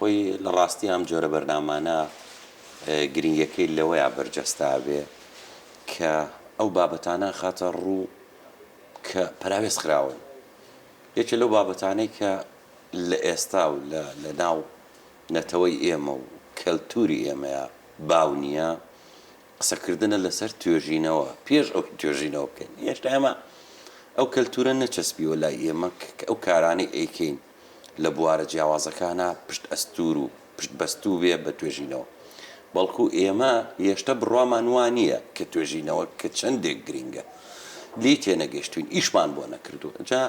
خۆی لە ڕاستی ئەم جۆرە بەرنامانە گرنگیەکەی لەوەیا بەرجەستە ئەبێ کە ئەو بابەتانە ئەخاتە ڕوو کە پەراوێز خراون. یەکێ لەو بابەتانەی کە لە ئێستا و لە لە ناو نەتەوەی ئێمە و کەلتوری ئێمەیا باو نییە، قسەکردنە لەسەر توێژینەوە پێش ئەوەی توێژینەوە بکەین. هێشتا ئێمە ئەو کەلتورە نەچەسپیوە لای ئێمە کە ئەو کارانەی ئەیکەین لە بوارە جیاوازەکانا پشت ئەستوور و پشت بەستوو بێ بە توێژینەوە. بەڵکو ئێمە هێشتا بڕوامان وا نییە کە توێژینەوە کە چەندێک گرینگە لێی تێنەگەیشتووین، ئیشمان بۆ نەکردووە. جا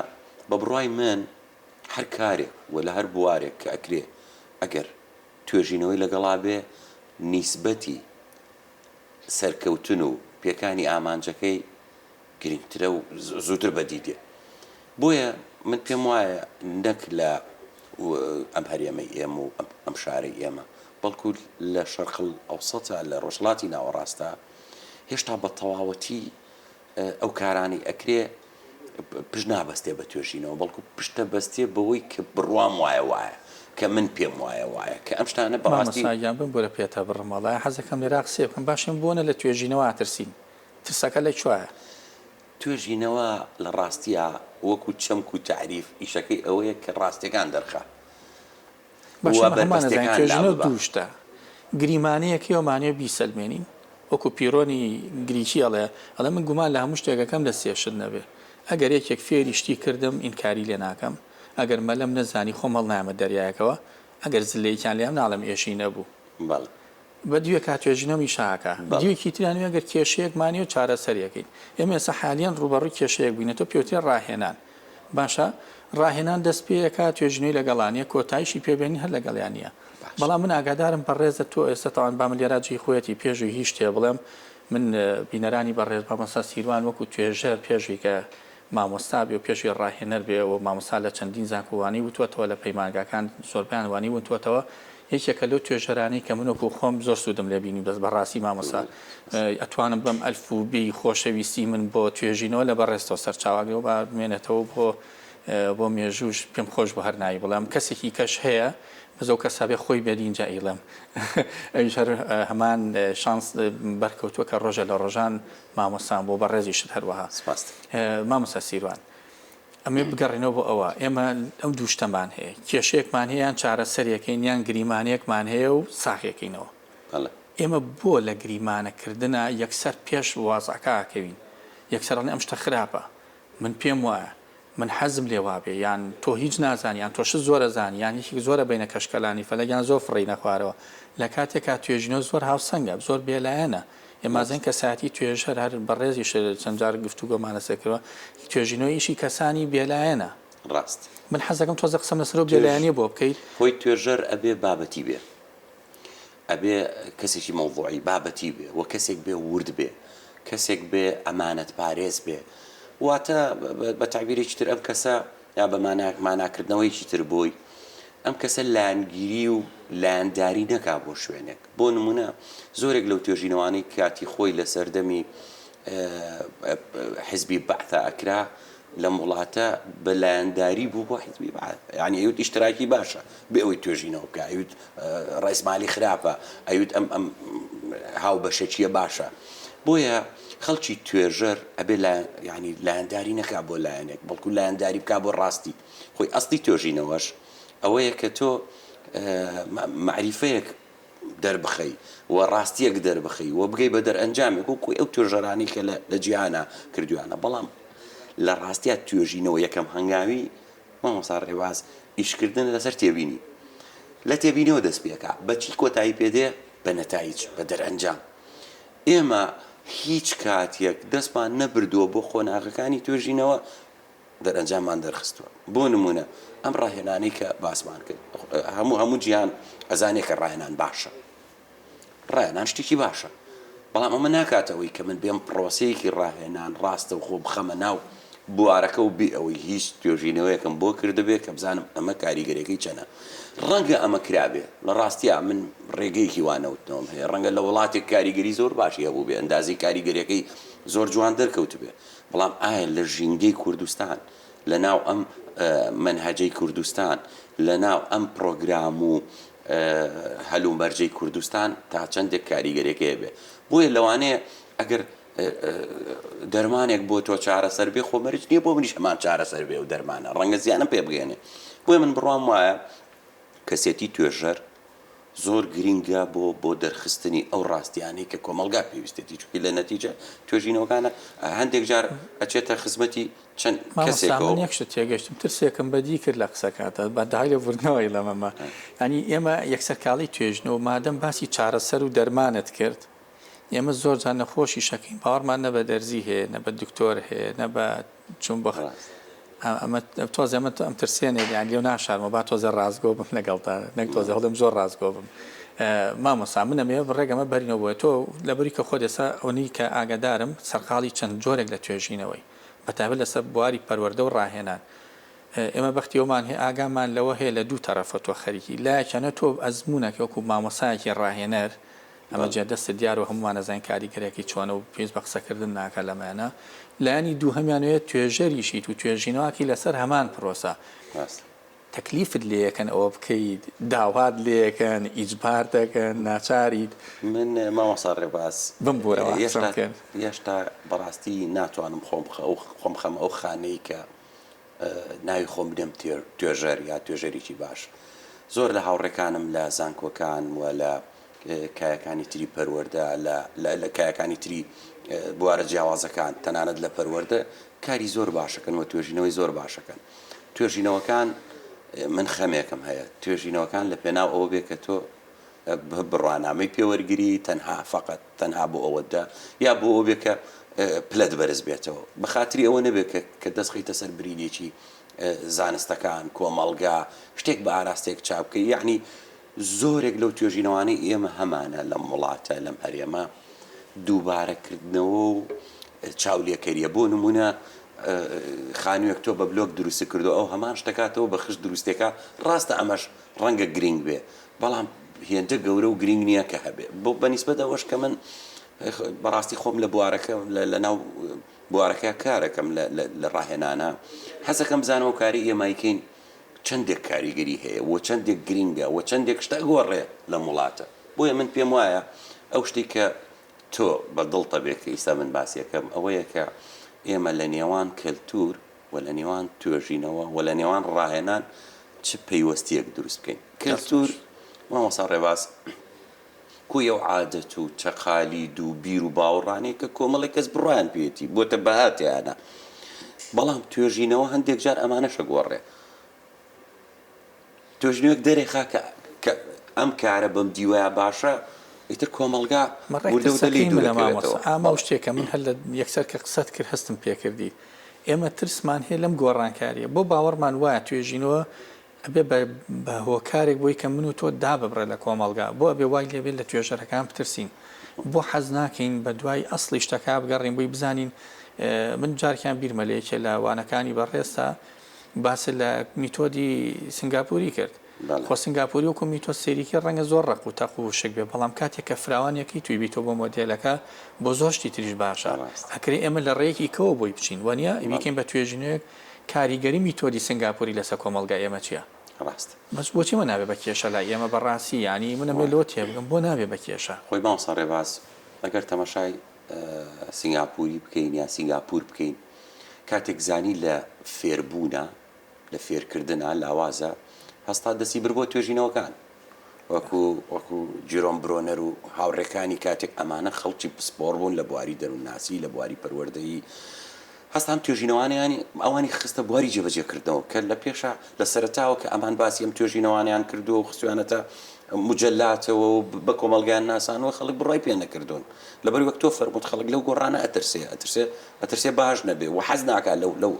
بە بڕوای من هەر کارێک و لە هەر بوارێک کە ئەکرێ ئەگەر توێژینەوەی لەگەڵا بێ نیسبەتی سەرکەوتن و پێکانی ئامانجەکەی گرنگترە و زووتر بەدی دێ. بۆیە من پێم وایە نەک لە ئەم هەرێمەی ئێمە و ئەم شارەی ئێمە، بەڵکو لە شەرق ئەوسەتا، لە ڕۆژهەڵاتی ناوەڕاستا هێشتا بە تەواوەتی ئەو کارانەی ئەکرێ پشت نابەستێ بە توێژینەوە، بەڵکو پشتە بەستێ بەوەی کە بڕوام وایە وایە، کە من پێم وایە وایە، کە ئەم شتانە بەڕاستی. مامۆستا گیان بمبورە پێتە بڕم وەڵای حەزەکەم لێرا قسەیە بکەم باشە بۆ نە لە توێژینەوە ئەترسین ترسەکە لە کوایە؟ توێژینەوە لە ڕاستیا وەکو چەمک و تەعریف ئیشەکەی ئەوەیە کە ڕاستیەکان دەرخا و باشە ئێمە هەموومان ئەزانین بەربەستەکان توێژینەوە لاببا. دوو شتە گریمانەیەک هەیە و مانەوێ بیسەلمێنین وەکو پیرۆنی گریکی ئەڵێ ئەڵێ من گومان لە هەموو شتێک ئەکەم لە سێ شت نەبێ ئەگەر یەکێک فێری شتی کردم ئینکاری لێ ناکەم ئەگەر مەلەم نەزانی خۆم هەڵنایەمە دەریایەکەوە ئەگەر زلەیەکیان لێیام ناڵێم ئێشی نەبوو. بەڵێ. بە دیوێکا توێژینەوە ئیشە ئەکا، دیوێکی تریان ئەوەیە گەر کێشەیەکمان هەیە و چارەسەری ئەکەین. ئێمە ئێستا حالیەن ڕووبەڕووی کێشەیەک بووینەتەوە پێوترێ ڕاهێنان. باشە ڕاهێنان دەست پێ ئەکا توێژینەوەی لەگەڵا نییە، کۆتاییشی پێ بێنین هەر لەگەڵیا نییە. بەڵام من ئاگادارم بەڕێزە تۆ ئێستا تەوان با من لێرا جێی خۆیەتی پێش ئەوی هیچ شتێ بڵێم من بینەرانی بەڕێز مامۆستا سیروان وەکو توێژەر پێش ئەوی کە مامۆستا بێ و پێش ئەوەی ڕاهێنەر بێ و مامۆستا لە چەندین زانکۆ وانەی وتووەتەوە لە پەیمانگاکان زۆربەیان وانەی وتووەتەوە یەکێکە لەو توێژەرانەی کە من وەکو خۆم زۆر سوودم لێ بینی بەس بەڕاستی مامۆستا ئەتوانم بڵێم ئەلف و بێی خۆشەویستی من بۆ توێژینەوە لە بەڕێزتەوە سەرچاوەگرە و با بمێنێتەوە بۆ بۆ مێژووش پێم خۆش بوو هەر ناوی بڵێم کەسێکی کەش هەیە بەس ئەو کەسە بێ خۆی بێت ئینجا ئەیڵێم ئەویش هەر هەمان شانس بەرکەوتووە کە ڕۆژە لە ڕۆژان مامۆستام بۆ بەڕێزیشت هەروەها. سپاست. مامۆستا سیروان ئەمەوێ بگەڕێینەوە بۆ ئەوە ئێمە ئەم دوو شتەمان هەیە کێشەیەکمان هەیە یان چارەسەرێکەین یان گریمانەیەکمان هەیە و ساغێکەینەوە. بەڵێ. ئێمە بۆ لە گریمانەکردنا یەکسەر پێش وازعەکە ئەکەوین یەکسەر ئەڵێین ئەم شتە خراپە من پێم وایە من حەزم لێ وابێ یان تۆ هیچ نازانی یان تۆ شت زۆر ئەزانی یان یەکێک زۆر ئەبەینە کەشکەلانی فەلەک یان زۆر فڕینە خوارەوە لە کاتێکا توێژینەوە زۆر هاوسەنگە زۆر بێلایەنە ئێمە ئەزانین کەسایەتی توێژەر هەر بەڕێزیش چەند جار گفتوگۆمان لەسەر کردوە توێژینەوە ئیشی کەسانی بێلایەنە. ڕاست. من حەزەکەم تۆزێ قسەم لەسەر ئەو بێلایەنیە بۆ بکەیت. خۆی توێژەر ئەبێ بابەتی بێ. ئەبێ کەسێکی مەوزوعی، بابەتی بێ و کەسێک بێ ورد بێ، کەسێک بێ ئەمانەت پارێز بێ. واتە بە تەعبیرێکی تر ئەم کەسە یا بە مانا ماناکردنەوەیەکی تر بۆی، ئەم کەسە لایەنگیری و لایەنداری نەکا بۆ شوێنێک. بۆ نموونە زۆرێک لەو توێژینەوانەی کاتی خۆی لە سەردەمی حیزبی بەعثا ئەکرا لەم وڵاتە بە لایەنداری بوو بۆ حیزبی بەعث. یانی ئەیوت ئیشتراکی باشە، بێ ئەوەی توێژینەوە بکا، ئەیوت ڕەئسمالی خراپە، ئەیوت ئەم ئەم هاوبەشەکییە باشە. بۆیە خەڵکی توێژەر ئەبێ لایەن یانی لایەنداری نەکا بۆ لایەنێک، بەڵکو لایەنداری بکا بۆ ڕاستی. خۆی ئەسڵی توێژینەوەش ئەوەیە کە تۆ مەعریفەیەک دەربخەی و ڕاستییەک دەربخەی و بگەی بە دەرئەنجامێک وەکو ئەو توێژەرانەی کە لە جیهانا کردوویانە. بەڵام لە ڕاستیا توێژینەوە یەکەم هەنگاوی مامۆستا ڕێواز ئیشکردنە لەسەر تێبینی. لە تێبینیەوە دەست پێکا. بە چی کۆتایی پێ دێ؟ بە نەتایج، بە دەرئەنجام. ئێمە هیچ کاتێک دەستمان نەبردووە بۆ قۆناغەکانی توێژینەوە، دەرئەنجاممان دەرخستووە. بۆ نموونە ئەم ڕاهێنانەی کە باسمان کرد، هەموو هەموو جیهان ئەزانێ کە ڕاهێنان باشە. ڕاهێنان شتێکی باشە، بەڵام ئەمە ناکاتە ئەوەی کە من بێم پڕۆسەیەکی ڕاهێنان ڕاستەوخۆ بخەمە ناو بوارەکە و بێ ئەوەی هیچ توێژینەوەیەکم بۆ کردبێ کە بزانم ئەمە کاریگەریەکەی چەنە. ڕەنگە ئەمە کرابێ، لە ڕاستیا من ڕێگەیەکی وا نەوتنەوەم هەیە، ڕەنگە لە وڵاتێک کاریگەری زۆر باشی هەبووبێ، ئەندازەی کاریگەریەکەی زۆر جوان دەرکەوتبێ، بەڵام ئایا لە ژینگەی کوردستان، لە ناو ئەم مەنهەجەی کوردستان، لە ناو ئەم پڕۆگرام و. هەلومەرجەی کوردستان تا چەندێک کاریگەریەکەی هەبێ. بۆیە لەوانەیە ئەگەر دەرمانێک بۆ تۆ چارەسەر بێ خۆ مەرج نییە بۆ منیش هەمان چارەسەر بێ و دەرمانە ڕەنگە زیانم پێ بگەێنێ. بۆیە من بڕوام وایە کەسێتی توێژەر زۆر گرینگە بۆ بۆ دەرخستنی ئەو ڕاستیانەی کە کۆمەڵگا پێویستێتی چونکی لە نەتیجە توێژینەوەکانە هەندێک جار ئەچێتە خزمەتی چەند مامۆستا کەسێکەوە. من یەک شت تێگەشتم ترسێکم بەدی کرد لە قسەکانتا بە داوای لێبوردنەوە ئەیڵێم ئەمە یانی ئێمە یەکسەر کاڵی توێژینەوە مادەم باسی چارەسەر و دەرمانت کرد ئێمە زۆر جار نەخۆشیش ئەکەین باوەڕمان نە بە دەرزی هەیە نە بە دکتۆر هەیە نە بە چون بۆ ڕاست. ئەمە تۆزێ ئەمە ئەم ترسێنێت یان لێو ناشارمەوە با تۆزێ ڕاستگۆ بم لەگەڵتا نەک تۆزێ هەڵێم زۆر ڕاستگۆ بم مامۆستا من ئەمەوێ بڕێک ئەمە بەرینەوە بۆیە تۆ لەبەری کە خۆت ئێستا ئەوەنەی کە ئاگادارم سەرقاڵی چەند جۆرێک لە توێژینەوەی بەتایبەت لەسەر بواری پەروەردە و ڕاهێنان ئێمە بەختی ئەومان هەیە ئاگامان لەوە هەیە لە دوو تەرەفە تۆ خەریکی لایەکیانە تۆ ئەزموونەکە وەکو مامۆسایەکی ڕاهێنەر ئەمە جێ دەستت دیارە و هەموومان ئەزانین کاریگەریەکەی چۆنە و پێویست بە قسەکردن ناکات لەمەیانە. لایەنی دووهەمیان ئەوەیە توێژەریشیت و توێژینەوەکی لەسەر هەمان پرۆسە. ڕاستە. تەکلیفت لێیەکەن ئەوە بکەیت، داوات لێیەکەن، ئیجبار دەکەن، ناچاریت. من مامۆستا ڕێباز بمبورە وا قسەم هێشتا کرد. هێشتا بەڕاستی ناتوانم خۆم خۆم بخەمە ئەو خانەی کە ناوی خۆم بنێم توێژەر یا توێژەرێکی باش. زۆر لە هاوڕێکانم لە زانکۆکان و لە کایەکانی تری پەروەردە لە کایەکانی تری بوارە جیاوازەکان تەنانەت لە پەروەردە کاری زۆر باشەکەن و توێژینەوەی زۆر باشەکەن. توێژینەوەکان من خەمێکم هەیە توێژینەوەکان لە پێناو ئەوە بێ کە تۆ بڕوانامەی پێ وەرگری تەنها فقط تەنها بۆ ئەوە دا یا بۆ ئەوە بێ کە پلەت بەرز بێتەوە بە خاتری ئەوە نەبێت کە کە دەست خەیتە سەر برینێکی زانستەکان کۆمەڵگا شتێک بە ئاراستەیەک چاپ بکەی یەعنی زۆرێک لەو توێژینەوانەی ئێمە هەمانە لەم وڵاتە لەم هەرێمە دووبارەکردنەوە و چاولێکەریە بۆ نمونە خانوویەک تۆ بە بلۆک دروست کردو ئەو هەمان شتەکاتەوە بە خشت دروستێکە ڕاستە ئەمەش ڕەنگە گرینگ بێ بەڵام هێندە گەورە و گرینگ نییە کە هەبێ بۆ بەنیسبەت ئەوەش کە من بەڕاستی خۆم لە بوارەکە لە ناو بوارەکە کارەکەم لە ڕاهێنانە حەزەکەم بزانم ئەو کاری ئێمایکەین چەندێک کاریگەری هەیە و چەندێک گرینگە و چەندێک شتە گۆڕێ لەم وڵاتە بۆیە من پێم وایە ئەو شتێک کە تۆ بە دڵتە بێ کە ئیستا من باسیەکەم ئەوەیە کە ئێمە لە نێوان کەلتور و لە نێوان توێژینەوە و لە نێوان ڕاهێنان چ پەیوەستیەک دروست بکەین. کەلتور مامۆستا ڕێباز کۆی ئەو عادەت و تەقالید و بیر و باوەڕانەیە کە کۆمەڵێک کەس بڕوایان پێیەتی بۆتە بەها تیایانە بەڵام توێژینەوە هەندێک جار ئەمانەشە گۆڕێ توێژینەوەیەک دەرێخا کە کە ئەم کارە بەم دیوەیە باشە ئیتر کۆمەڵگا مە ڕێک وردە وردە لێی ترسەکەی منە مامۆستا دوورەکەوێتەوە. ئامە بەڵێ. و شتێکە من هەر لە یەکسەر کە قسەت کرد هەستم پێکردی ئێمە ترسمان هەیە لەم گۆڕانکاریە بۆ باوەڕمان وایە توێژینەوە ئەبێ بە بە هۆکارێک بۆی کە من و تۆ داببڕێ لە کۆمەڵگا بۆ ئەبێ وای لێبێ لە توێژەرەکان بترسین بۆ حەز ناکەین بە دوای ئەسڵی شتەکە بگەڕین بۆی بزانین من جارکیان بیرمە لە یەکێ لە وانەکانی بەڕێزتا باست لە میتۆدی سنگاپوری کرد بەڵێ. خۆ سنگاپوری وەکو میتۆد سەیریکەی ڕەنگە زۆر ڕەق و تەق و وشک بێ بەڵام کاتێک کە فراوانیەکەی توی بیتۆ بۆ مۆدێلەکە بۆ زۆر شتی تریش باشە ڕاستە. ئەکرێ ئێمە لە ڕێیەکی کەوە بۆی بچین وەنیە بەڵێ. بیکەین بە توێژینەوەیەک کاریگەری میتۆدی سنگاپوری لەسەر کۆمەڵگای ئێمە چیە؟ ڕاستە. بەس بۆچی ئەمە نابێ بە کێشە لای ئێمە بەڕاستی یانی من ئەمەوێ لەوە تێبگەم بۆ نابێ بە کێشە؟ خۆی مامۆستا ڕێباز ئەگەر تەماشای سینگاپوری بکەین یا سینگاپور بکەین کاتێک زانی لە فێربوونە لە فێرکردنا لاوازە هەستا دەستی بر بۆ توێژینەوەکان وەکو وەکو جیرۆم برۆنەر و هاوڕێکانی کاتێک ئەمانە خەڵکی پسپۆڕ بوون لە بواری دەروونناسی لە بواری پەروەردەیی هەستا ئەم توێژینەوانەیانی ئەوانی خستە بواری جێبەجێکردنەوە کە لە پێشا لە سەرەتاوە کە ئەمان باسی ئەم توێژینەوانەیان کردووە و خستویانەتە مجەلاتەوە و بە کۆمەڵگایان ناسانوە خەڵک بڕوای پێ نەکردوون لەبەر وەک تۆ فەرمووت خەڵک لەو گۆڕانە ئەترسێ ئەترسێ ئەترسێ باش نەبێ و حەز ناکا لەو لەو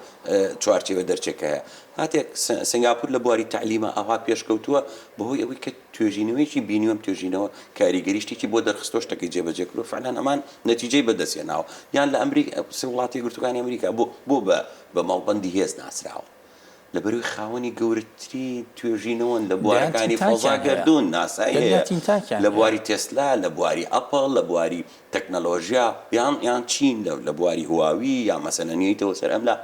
چوارچێوە دەرچێ کە هەیە هاتێک سنگاپور لە بواری تەعلیما ئاوا پێشکەوتووە بەهۆی ئەوەی کە توێژینەوەیەکی بینیوە ئەم توێژینەوە کاریگەری شتێکی بۆ دەرخستووە شتەکەی جێبەجێ کردووە فعلەن ئەمان نەتیجەی بەدەست هێناوە یان لە ئەمریکا وڵاتی یەکگرتووەکانی ئەمریکا بۆ بۆ بە بە مەڵبەندی هێز ناسراوە لەبەرئەوەی خاوەنی گەورەترین توێژینەوەن لە دەیان بوارەکانی فەزا تینتاکیان هەیە. گەردوون، ناسای دەنیا هەیە تینتاکیان لە هەیە. بواری تێسلا، لە بواری ئەپڵ، لە بواری تەکنەلۆژیا، یان یان چین لە لە بواری هواوی یا مەسەلەن یەیتەوە سەر ئەملا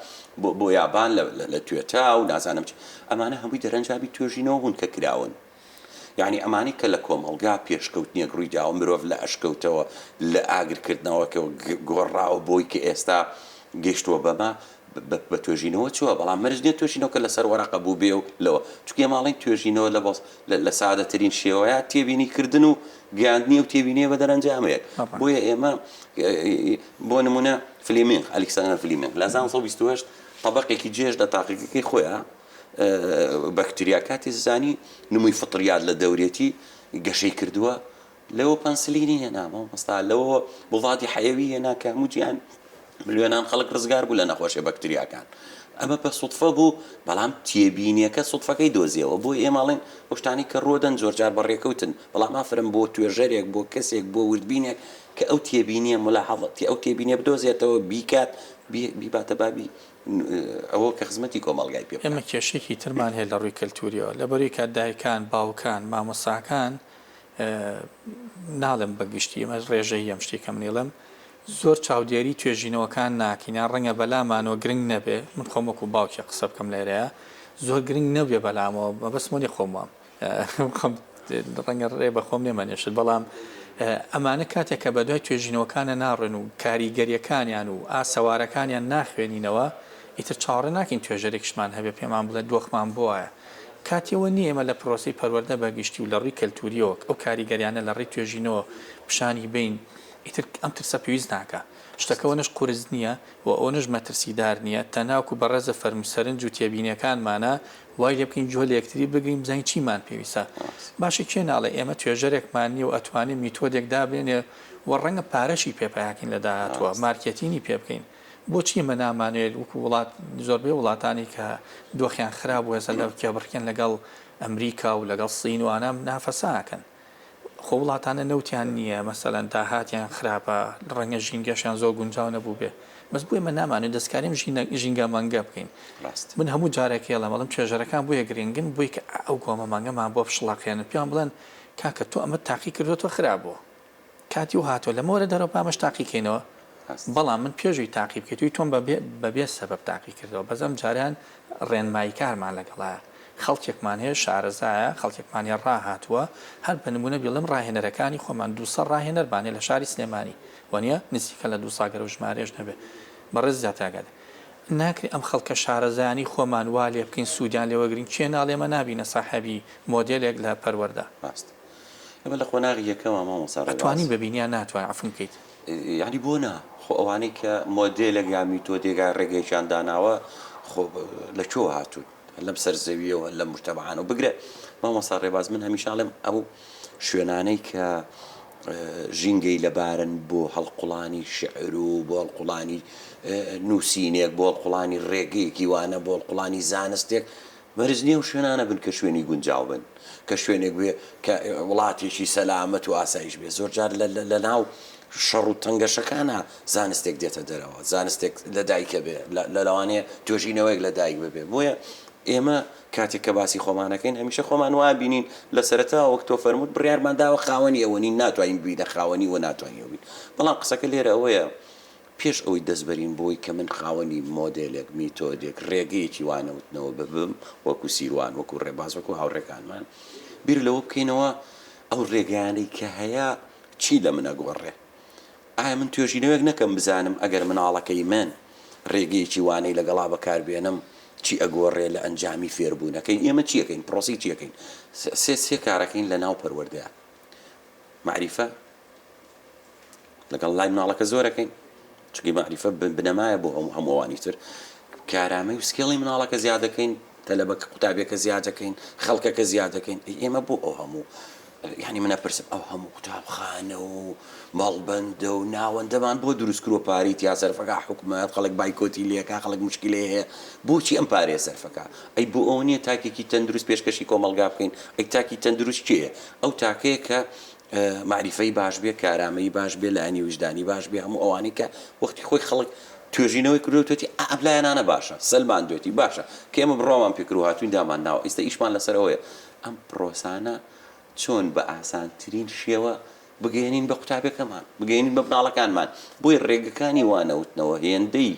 بۆ بۆ یابان لە لە توێتا و نازانم چی ئەمانە هەمووی دەرەنجامی توێژینەوە بوون کە کراون. یانی ئەمانەی کە لە کۆمەڵگا پێشکەوتنێک ڕووی داوە مرۆڤ لە ئەشکەوتەوە لە ئاگرکردنەوەکەوە گۆڕاوە بۆی کە ئێستا گەیشتووە بەمە بە توێژینەوە چووە بەڵام مەرج نییە توێژینەوەکە لەسەر وەرەقە بووبێ و لەوە چونکە ئێمە ئەڵێین توێژینەوە لە بەس لە سادەترین شێوەیە تێبینی کردن و گەیاندنی ئەو تێبینیە بە دەرەنجامێک بۆیە ئێمە بۆ نمونە فلیمینگ ئەلیکساندەر فلیمینگ لە 1928 تەبقێکی جێژ لە تاقیگەکەی خۆیان بەکتریا کاتی زانی نمووی فطریات لە دەورێتی گەشەی کردووە لەوە پەنسلینی هێنا مامۆستا لەوە مضادی حەیەوی هێنا کە هەموو جیهان ملیۆنان خەڵک ڕزگار بوو لە نەخۆشیە بەکتریاکان ئەمە بە سوتفە بوو بەڵام تێبینیەکە سوتفەکەی دۆزیەوە بۆ ئێمە ئەڵێن ئەو شتانەی کە ڕوودەن زۆرجار بە ڕێکەوتن بەڵام ئافرم بۆ توێژەرێک بۆ کەسێک بۆ وردبینێک کە ئەو تێبینیە ملاحەظە ئەو تێبینیە بدۆزێتەوە بیکات بیباتە بابی ئەوە کە خزمەتی کۆمەڵگای پێ بکات. ئێمە کێشەیەکی ترمان هەیە لە ڕووی کەلتوریەوە لەبەروی کە دایکان باوکان مامۆستاکان ناڵێم بە گشتی ئەمە ڕێژەییە ئەم شتەی کە من ئەیڵێم زۆر چاودێری توێژینەوەکان ناکەین یان ڕەنگە بەلامانەوە گرنگ نەبێ من خۆم وەکو باوکێک قسە بکەم لێرەیە زۆر گرنگ نەبێ بەلامەوە مەبەستم نیە خۆم وام خۆم ڕەنگە ڕێ بە خۆم نێمەنێشت بەڵام ئەمانە کاتێک کە بەدوای توێژینەوەکانە ناڕۆن و کاریگەریەکانیان و ئاسەوارەکانیان ناخوێنینەوە ئیتر چاوەڕێ ناکەین توێژەرێکیشمان هەبێ پێمان بڵێ دۆخمان بۆ وایە کاتی ئەوە نییە ئێمە لە پرۆسەی پەروەردە بە گشتی و لە ڕووی کەلتوورییەوە ئەو کاریگەریانە لە ڕێی توێژینەوە پیشانی بەین، ئیتر ئەم ترسە پێویست ناکا. شتەکە ئەوەنەش قورس نییە و ئەوەنەش مەترسیدار نییە، تەنها وەکوو بەڕێزت فەرموو سەرنج و تێبینییەکانمانە وای لێ بکەین گوێ لە یەکتری بگرین بزانین چیمان پێویستە. باشە کێ ناڵێ ئێمە توێژەرێکمان نییە و ئەتوانێ میتۆدێک دابنێ و ڕەنگە پارەشی پێ پەیاکەین لە داهاتووە، مارکێتینی پێ بکەین. بۆچی ئێمە نامانەوێت وەکو وڵات زۆربەی وڵاتانی کە دۆخیان خراپ بوو ئێستا لە کێبڕکێن لەگەڵ ئەمریکا و لەگەڵ سین و ئانا منافەسە ئەکەن خۆ وڵاتانە نەوتیان نییە مەسەلەن داهاتیان خراپە ڕەنگە ژینگەشیان زۆر گونجاو نەبوو بێ بەس بۆ ئێمە نامانەوێت دەستکاری ئەم ژینگە مەنگە بکەین ڕاست. من هەموو جارێک ئەڵێم ئەڵێم توێژەرەکان بۆیە گرنگن بۆی کە ئەو گۆمە مەنگەمان بۆ بشڵەقێنن پێیان بڵێن کاکە تۆ ئەمەت تاقی کردۆتەوە خراپ بووە کاتی و هاتوە لەمە وەرە دەرەوە با ئەمەش تاقی کەینەوە بەڵام من پێش ئەوی تاقی بکەیت تۆم بە بێ سەبەب تاقی کردەوە بەس ئەم جارەیان ڕێنمایی کارمان لەگەڵایە خەڵکێکمان هەیە شارەزایە خەڵکێکمان هەیە ڕاهاتووە هەر بە نمونە بیڵێم ڕاهێنەرەکانی خۆمان 200 ڕاهێنەرمان هەیە لە شاری سلێمانی وەنیە نزیکە لە 200 گەر و ژمارەیەش نەبێ بەڕێز زیاتر ئاگادار ناکرێ ئەم خەڵکە شارەزایانەی خۆمان وا لێ بکەین سوودیان لێ وەگرین کێ ناڵێ ئێمە نابینە ساحێبی مۆدێلێک لە پەروەردە. ڕاستە. ئێمە لە قۆناغی یەکەما مامۆستا ڕێباز. ئەتوانین ببین یان ناتوانین عەفوم بکەیت. یەعنی بۆ نا؟ خۆ ئەوانەی کە مۆدێلێک یا میتۆدێک یا ڕێگەیەکیان داناوە خۆ لە کوێوە هاتوون؟ لەم سەر زەوییەوە لەم موجتەمەعانەوە بگرە مامۆستا ڕێباز من هەمیشە ئەڵێم ئەو شوێنانەی کە ژینگەی لەبارن بۆ هەڵقوڵانی شیعر و بۆ هەڵقوڵانی نووسینێک بۆ هەڵقوڵانی ڕێگەیەکی وانە بۆ هەڵقوڵانی زانستێک مەرج نیە ئەو شوێنانە بن کە شوێنی گونجاو بن، کە شوێنێک بێ کە وڵاتێکی سەلامەت و ئاسایش بێ، زۆر جار لە ناو شەڕ و تەنگەشەکانا زانستێک دێتە دەرەوە، زانستێک لە دایک ئەبێ، لە لەوانەیە توێژینەوەیەک لە دایک ببێ، بۆیە ئێمە کاتێک کە باسی خۆمان ئەکەین هەمیشە خۆمان وا بینین لە سەرەتاوە وەک تۆ فەرمووت بڕیارمان داوە خاوەنی ئەوە نین، ناتوانین ببینە خاوەنی و ناتوانین ئەوە بین، بەڵام قسەکە لێرە ئەوەیە پێش ئەوەی دەست بەرین بۆی کە من خاوەنی مۆدێلێک، میتۆدێک، ڕێگەیەکی وانەوتنەوە ببم وەکو سیروان، وەکو ڕێباز، وەکو هاوڕێکانمان، بیر لەوە بکەینەوە ئەو ڕێگایانەی کە هەیە چی لە من ئەگۆڕێ؟ ئایا من توێژینەوەیەک نەکەم بزانم ئەگەر مناڵەکەی من ڕێگەیەکی وانەی لەگەڵا بەکاربێنم چی ئەگۆڕێ لە ئەنجامی فێربوونەکەی؟ ئێمە چی ئەکەین؟ پرۆسەی چی ئەکەین؟ سێ سێ کارەکەین لە ناو پەروەردەیا، مەعریفە، لەگەڵ لای مناڵەکە زۆرەکەین چونکی مەعریفە بنەمایە بۆ هەموو هەموو ئەوانی تر کارامەی و skill ی مناڵەکە زیاد دەکەین تەلەبەکە قوتابیەکە زیاد دەکەین خەڵکەکە زیاد دەکەین ئەی ئێمە بۆ ئەو هەموو یعنی منە پرسم ئەو هەموو قوتابخانە و مەڵبەندە و ناوەندەمان بۆ دروست کروە پارەی تیا سەرفەکە حکومەت خەڵک بایکۆتی لێکا خەڵک مشکلەی هەیە بۆچی ئەم پارەیە سەرفەکە ئەی بۆ ئەوە نییە تاکێکی تەندروست پێشکەشی کۆمەڵگا بکەین ئەی تاکی تەندروست کێیە ئەو تاکەیە کە مەعریفەی باش بێ، کارامەیی باش بێ، لایەنی ویژدانی باش بێ، هەموو ئەوانەی کە وەختی خۆی خەڵک توێژینەوەی کردووە وتویەتی ئا ئەم لایەنانە باشە، سەلماندوێتی باشە، کە ئێمە بڕوامان پێ کرد و هاتووین دامان ناوە، ئیستا ئیشمان لەسەر ئەوەیە ئەم پرۆسانە چۆن بە ئاسانترین شێوە بگەیەنین بە قوتابیەکەمان، بگەیەنین بە مناڵەکانمان، بۆیە رێگەکانی وانەوتنەوە هێندەی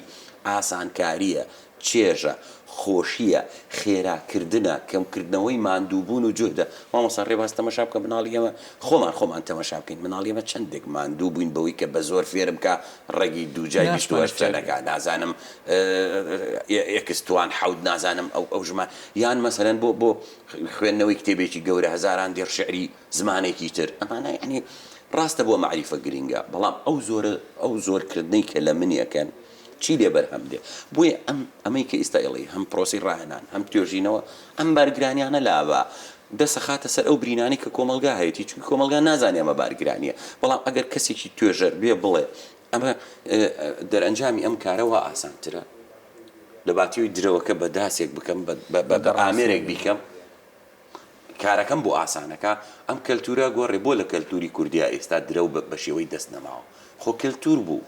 ئاسانکارییە. چێژە، خۆشییە، خێراکردنە، کەمکردنەوەی ماندووبوون و جوهدە. مامۆستا ڕێباز تەمەشا بکە مناڵی ئێمە، خۆمان خۆمان تەمەشا بکەین، مناڵی ئێمە چەندێک ماندوو بووین بەوەی کە بە زۆر فێرم کا ڕەگی دووجای 28 ناشتوانێت فێر چەنەکە، بێت. نازانم ئێکس توان حەوت نازانم ئەو ئەو ژما یان مەسەلەن بۆ بۆ خوێندنەوەی کتێبێکی گەورە هەزاران دێڕ شیعری زمانێکی تر ئەمانە یانی ڕاستە بۆ مەعریفە گرینگە بەڵام ئەو زۆرە ئەو زۆرکردنەی کە لە منی ئەکەن چی لێ بەرهەم دێ بۆیە ئەم ئەمەی کە ئیستا ئەڵێی هەم پرۆسەی ڕاهێنان هەم توێژینەوە ئەم بارگرانیانە لابا دەست ئەخاتە سەر ئەو برینانەی کە کۆمەڵگا هەیەتی چونکە کۆمەڵگا نازانێ ئەمە بارگرانیە بەڵام ئەگەر کەسێکی توێژەر بێ بڵێ ئەمە دەرئەنجامی ئەم کارە وا ئاسانترە لە باتیەوەی درەوەکە بە داسێک بکەم بە ئامێرێک بیکەم کارەکەم بۆ ئاسانەکا ئەم کەلتورە گۆڕێ بۆ لە کەلتوری کوردیا ئێستا درەو بە شێوەی دەست نەماوە خۆ کەلتور بوو